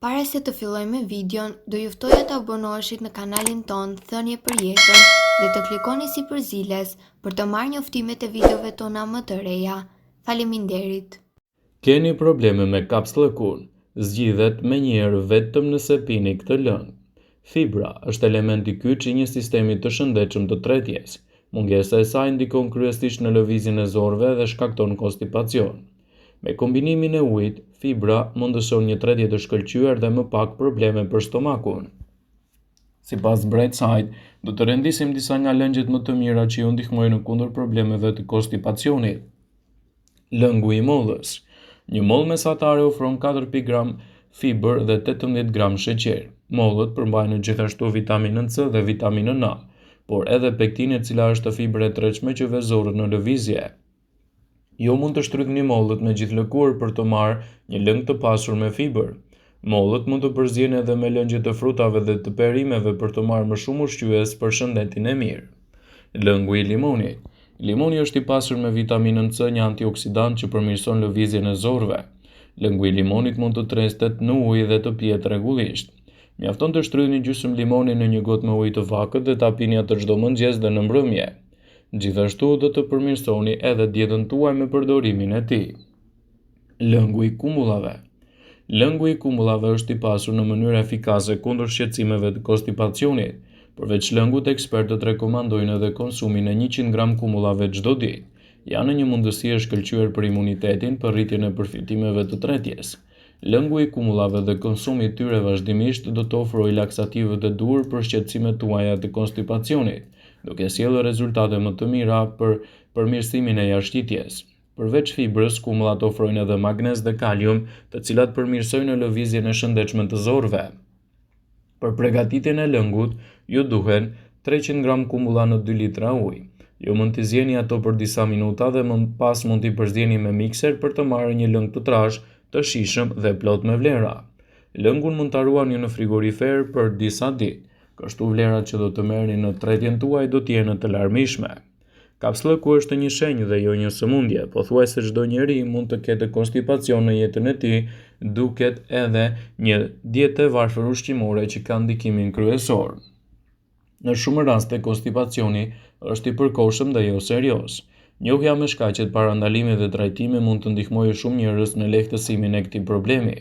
Para se të fillojmë me videon, do ju ftoja të abonoheshit në kanalin tonë Thënie për Jetën dhe të klikoni sipër ziles për të marrë njoftimet e videove tona më të reja. Faleminderit! Keni probleme me kapsllëkun? Zgjidhet menjëherë vetëm nëse pini këtë lëng. Fibra është elementi kyç i një sistemi të shëndetshëm të tretjes. Mungesa e saj ndikon kryesisht në lëvizjen e zorrëve dhe shkakton konstipacion. Me kombinimin e ujit, fibra mundëson një tretje të shkëlqyer dhe më pak probleme për stomakun. Sipas Brightside, do të rendisim disa nga lëngjet më të mira që ju ndihmojnë kundër problemeve të konstipacionit. Lëngu i mollës. Një mollë mesatare ofron 4 gram fibër dhe 18 gram sheqer. Mollët përmbajnë gjithashtu vitaminën C dhe vitaminën A, por edhe pektinë e cila është fibër e tretshme që vë zorrët në lëvizje. Ju mund të shtrydhni mollët me gjithë lëkurë për të marrë një lëng të pasur me fibër. Mollët mund të përzihen edhe me lëngje të frutave dhe të perimeve për të marrë më shumë ushqyes për shëndetin e mirë. Lëngu i limonit. Limoni është i pasur me vitaminën C, një antioksidant që përmirëson lëvizjen e zorrëve. Lëngu i limonit mund të tretet në ujë dhe të pihet rregullisht. Mjafton të shtrydhni gjysmë limoni në një gotë me ujë të vakët dhe ta pini atë çdo mëngjes dhe në mbrëmje. Gjithashtu do të përmirësoni edhe dietën tuaj me përdorimin e tij. Lëngu i kumbullave. Lëngu i kumbullave është i pasur në mënyrë efikase kundër shqetësimeve të konstipacionit. Përveç lëngut, ekspertët rekomandojnë edhe konsumin e 100 gram kumbullave çdo ditë. Janë një mundësi e shkëlqyer për imunitetin, për rritjen e përfitimeve të tretjes. Lëngu i kumbullave dhe konsumi i tyre vazhdimisht do të ofrojë laksativët e duhur për shqetësimet tuaja të konstipacionit, duke sjellë rezultate më të mira për përmirësimin e jashtëqitjes. Përveç fibrës, kumbullat ofrojnë edhe magnez dhe kalium, të cilat përmirësojnë lëvizjen e shëndetshme të zorrëve. Për pregatitjen e lëngut, ju duhen 300 gram kumbulla në 2 litra ujë. Ju mund t'i zieni ato për disa minuta dhe më pas mund t'i përzieni me mikser për të marrë një lëng të trashë, të shijshëm dhe plot me vlera. Lëngun mund ta ruani në frigorifer për disa ditë. Kështu vlerat që do të merrni në tretjen tuaj do të jenë të larmishme. Kapsllëku është një shenjë dhe jo një sëmundje. Pothuajse çdo njeri mund të ketë konstipacion në jetën e tij, duket edhe një dietë e varfër ushqimore që ka ndikimin kryesor. Në shumë raste konstipacioni është i përkohshëm dhe jo serioz. Njohja me shkaqet, parandalimi dhe trajtimi mund të ndihmojë shumë njerëz në lehtësimin e këtij problemi.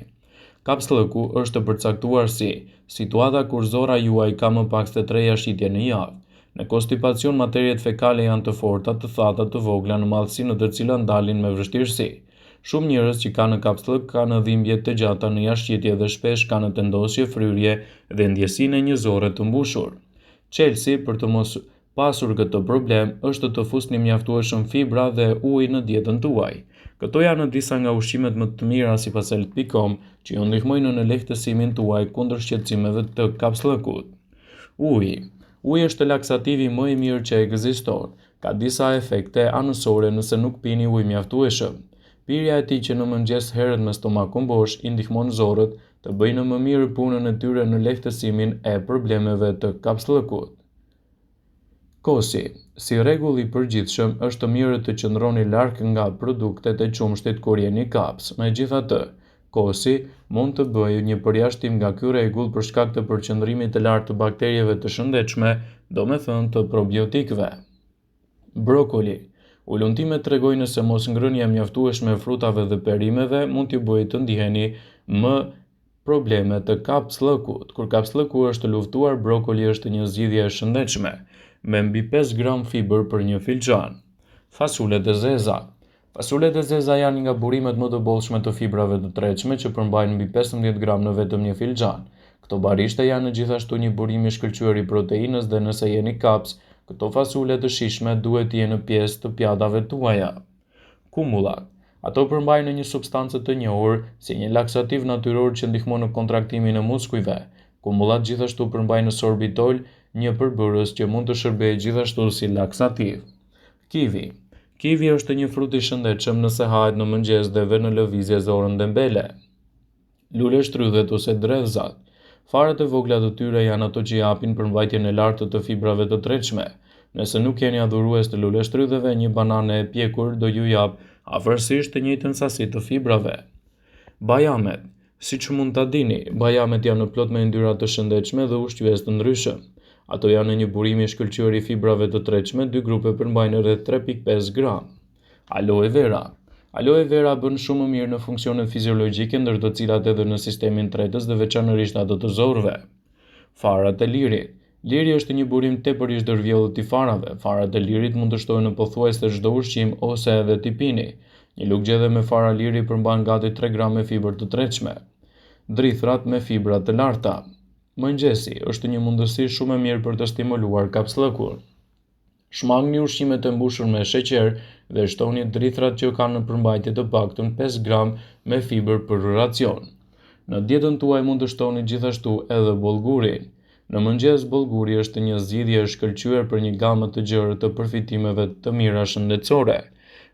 Kapsllëku është përcaktuar si situata kur zorra juaj ka më pak se tre jashtëqitje në javë. Në konstipacion materiet fekale janë të forta, të thata, të vogla në madhësi në të cilat dalin me vështirësi. Shumë njerëz që kanë kapsllëk kanë dhimbje të gjata në jashtëqitje dhe shpesh kanë tendosje, fryrje dhe ndjesinë e një zorre të mbushur. Çelësi për të mos pasur këtë problem është të fusni mjaftueshëm fibra dhe ujë në dietën tuaj. Këto janë disa nga ushqimet më të mira sipas Health.com që ju ndihmojnë në lehtësimin tuaj kundër shqetësimeve të kapsllëkut. Uji. Uji është laksativi më i mirë që ekziston. Ka disa efekte anësore nëse nuk pini ujë mjaftueshëm. Pirja e tij që në mëngjes herët me stomakun bosh i ndihmon zorrët të bëjnë më mirë punën e tyre në lehtësimin e problemeve të kapsllëkut. Kosi, si rregull i përgjithshëm, është mirë të qëndroni larg nga produktet e qumështit kur jeni kaps. Megjithatë, kosi mund të bëjë një përjashtim nga ky rregull për shkak të përqendrimit të lartë të bakterieve të shëndetshme, domethënë të probiotikëve. Brokoli. Hulumtimet tregojnë se mosngrënia e mjaftueshme e frutave dhe perimeve mund t'ju bëjë të ndiheni më probleme të kapsllëkut. Kur kapsllëku është luftuar, brokoli është një zgjidhje e shëndetshme, me mbi 5 gram fibër për një filxhan. Fasulet e zeza. Fasulet e zeza janë një nga burimet më të bollshme të fibrave të tretshme që përmbajnë mbi 15 gram në vetëm një filxhan. Këto barishte janë gjithashtu një burim i shkëlqyer i proteinës dhe nëse jeni kaps, këto fasule të shijshme duhet të jenë pjesë të pjatave tuaja. Kumbullat. Ato përmbajnë një substancë të njohur si një laksativ natyror që ndihmon në kontraktimin e muskujve. Kumbullat gjithashtu përmbajnë sorbitol, një përbërës që mund të shërbejë gjithashtu si laksativ. Kivi. Kivi është një frut i shëndetshëm nëse hahet në mëngjes dhe vë në lëvizje zorrën dembele. Luleshtrydhet ose dredhzat. Farat e vogla të tyre janë ato që japin përmbajtjen e lartë të fibrave të tretshme. Nëse nuk jeni adhurues të luleshtrydheve, një banane e pjekur do ju japë afërsisht të njëjtën sasi të fibrave. Bajamet. Siç mund ta dini, bajamet janë plot me yndyra të shëndetshme dhe ushqyes të ndryshëm. Ato janë një burim i shkëlqyer i fibrave të tretshme, dy grupe përmbajnë rreth 3.5 gram. Aloe vera. Aloe vera bën shumë mirë në funksionet fiziologjike, ndër të cilat edhe në sistemin tretës dhe veçanërisht atë të zorrëve. Farat e lirit. Liri është një burim tepër i zhdërvjellët i farave. Farat e lirit mund të shtohen në pothuajse çdo ushqim ose edhe t'i pini. Një lugë gjelle me fara liri përmban gati 3 gram me fibër të tretshme. Drithërat me fibra të larta. Mëngjesi është një mundësi shumë e mirë për të stimuluar kapsllëkun. Shmangni ushqimet e mbushur me sheqer dhe shtoni drithërat që kanë në përmbajtje të paktën 5 gram me fibër për racion. Në dietën tuaj mund të shtoni gjithashtu edhe bollgurin. Në mëngjes bollguri është një zgjidhje e shkëlqyer për një gamë të gjerë të përfitimeve të mira shëndetësore.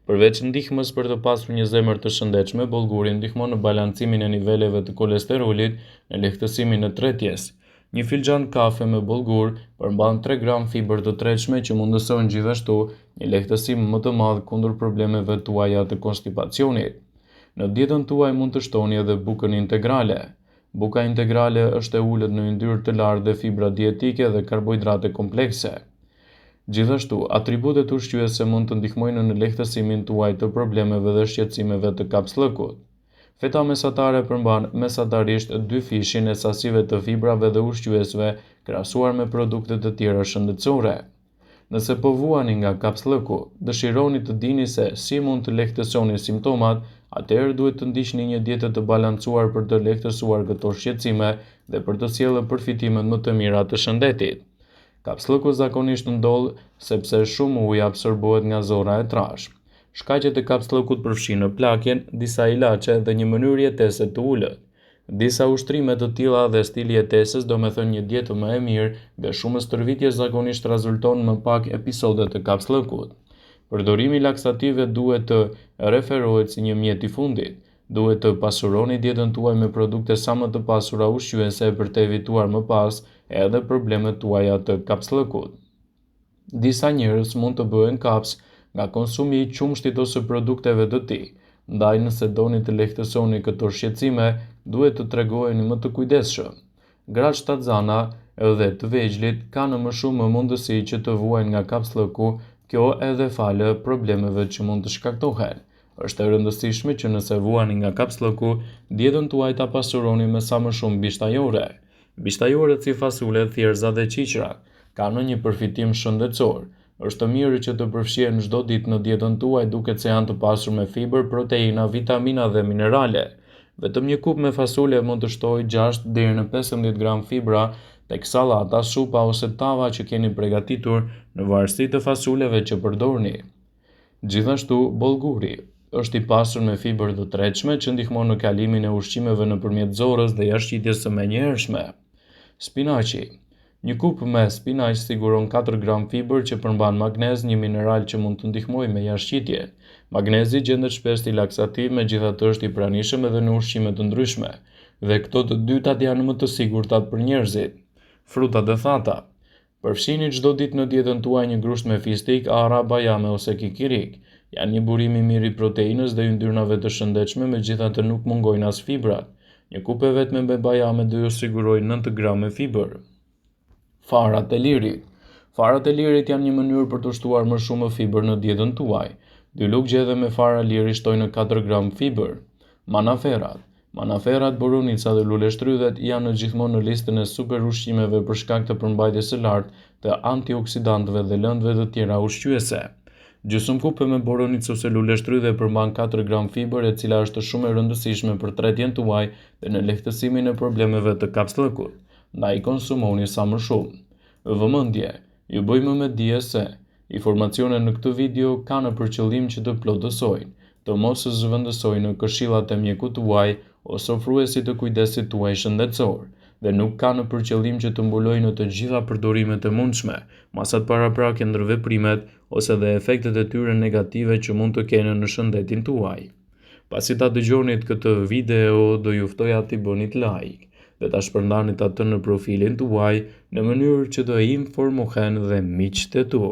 Përveç ndihmës për të pasur një zemër të shëndetshme, bollguri ndihmon në balancimin e niveleve të kolesterolit, në lehtësimin e tretjes. Një filxhan kafe me bollgur përmban 3 gram fibër të tretshme që mundësojnë gjithashtu një lehtësim më të madh kundër problemeve tuaja të konstipacionit. Në dietën tuaj mund të shtoni edhe bukën integrale. Buka integrale është e ulët në yndyrë të lartë dhe fibra dietike dhe karbohidrate komplekse. Gjithashtu, atributet ushqyese mund të ndihmojnë në lehtësimin tuaj të problemeve dhe shqetësimeve të kapsllëkut. Feta mesatare përmban mesatarisht dyfishin e sasive të fibrave dhe ushqyesve krahasuar me produkte të tjera shëndetësore. Nëse po vuani nga kapsllëku, dëshironi të dini se si mund të lehtësoni simptomat, atëherë duhet të ndiqni një dietë të balancuar për të lehtësuar këto shqetësime dhe për të sjellë përfitimet më të mira të shëndetit. Kapsllëku zakonisht ndodh sepse shumë ujë absorbohet nga zorra e trashë. Shkaqet e kapsllëkut përfshijnë plakjen, disa ilaçe dhe një mënyrë jetese të ulët. Disa ushtrime të tilla dhe stili i jetesës, domethënë një dietë më e mirë dhe shumë stërvitje zakonisht rezulton më pak episode të kapsllëkut. Përdorimi i laksativëve duhet të referohet si një mjet i fundit. Duhet të pasuroni dietën tuaj me produkte sa më të pasura ushqyese për të evituar më pas edhe problemet tuaja të kapsllëkut. Disa njerëz mund të bëhen kaps nga konsumi i qumështit ose produkteve të tij, ndaj nëse doni të lehtësoni këto shqetësime, duhet të tregoheni më të kujdesshëm. Gratë shtatzana dhe të vegjlit kanë më shumë mundësi që të vuajnë nga kapsllëku, kjo edhe falë problemeve që mund të shkaktohen. Është e rëndësishme që nëse vuani nga kapsllëku, dietën tuaj ta pasuroni me sa më shumë bishtajore. Bishtajoret si fasulet, thjerrëzat dhe qiqrat kanë një përfitim shëndetësor. Është mirë që të përfshihen çdo ditë në dietën tuaj duket se janë të pasur me fibër, proteina, vitamina dhe minerale. Vetëm një kupë me fasule mund të shtojë 6 deri në 15 gram fibra tek sallata, supa ose tava që keni pregatitur në varësi të fasuleve që përdorni. Gjithashtu, bollguri është i pasur me fibër të tretshme që ndihmon në kalimin e ushqimeve nëpërmjet zorrës dhe jashtëqitjes së menjëhershme. Spinaqi. Një kupë me spinaq siguron 4 gram fibër që përmban magnez, një mineral që mund të ndihmojë me jashtëqitjen. Magnezi gjendet shpesh si laksativ, megjithatë është i pranishëm edhe në ushqime të ndryshme, dhe këto të dytat janë më të sigurtat për njerëzit. Frutat e thata. Përfshini çdo ditë në dietën tuaj një grusht me fistik, arra, bajame ose kikirik. Janë një burim i mirë i proteinës dhe yndyrnave të shëndetshme, megjithatë nuk mungojnë as fibrat. Një kupë e vetme me bajame do ju sigurojë 9 gram me fibër. Farat e lirit. Farat e lirit janë një mënyrë për të shtuar më shumë fibër në dietën tuaj. Dy lugë gjelle me fara liri shtojnë 4 gram fibër. Manaferrat. Manaferrat, boronicat dhe luleshtrydhet janë gjithmonë në listën e superushqimeve për shkak të përmbajtjes së lartë të antioksidantëve dhe lëndëve të tjera ushqyese. Gjysmë kupe me boronicë ose luleshtrydhe përmban 4 gram fibër e cila është shumë e rëndësishme për tretjen tuaj dhe në lehtësimin e problemeve të kapsllëkut. Ndaj konsumoni sa më shumë. Vëmendje! Ju bëjmë me dije se, informacionet në këtë video kanë për qëllim që të plotësojnë, të mos zëvendësojnë këshillat e mjekut tuaj ose ofruesit të kujdesit tuaj shëndetësor, dhe nuk kanë për qëllim që të mbulojnë të gjitha përdorimet e mundshme, masat paraprake ndërveprimet ose dhe efektet e tyre negative që mund të kenë në shëndetin tuaj. Pasi ta dëgjonit këtë video, do ju ftoja t'i bënit like dhe ta shpërndanit atë në profilin tuaj në mënyrë që të informohen dhe miqtë e tu.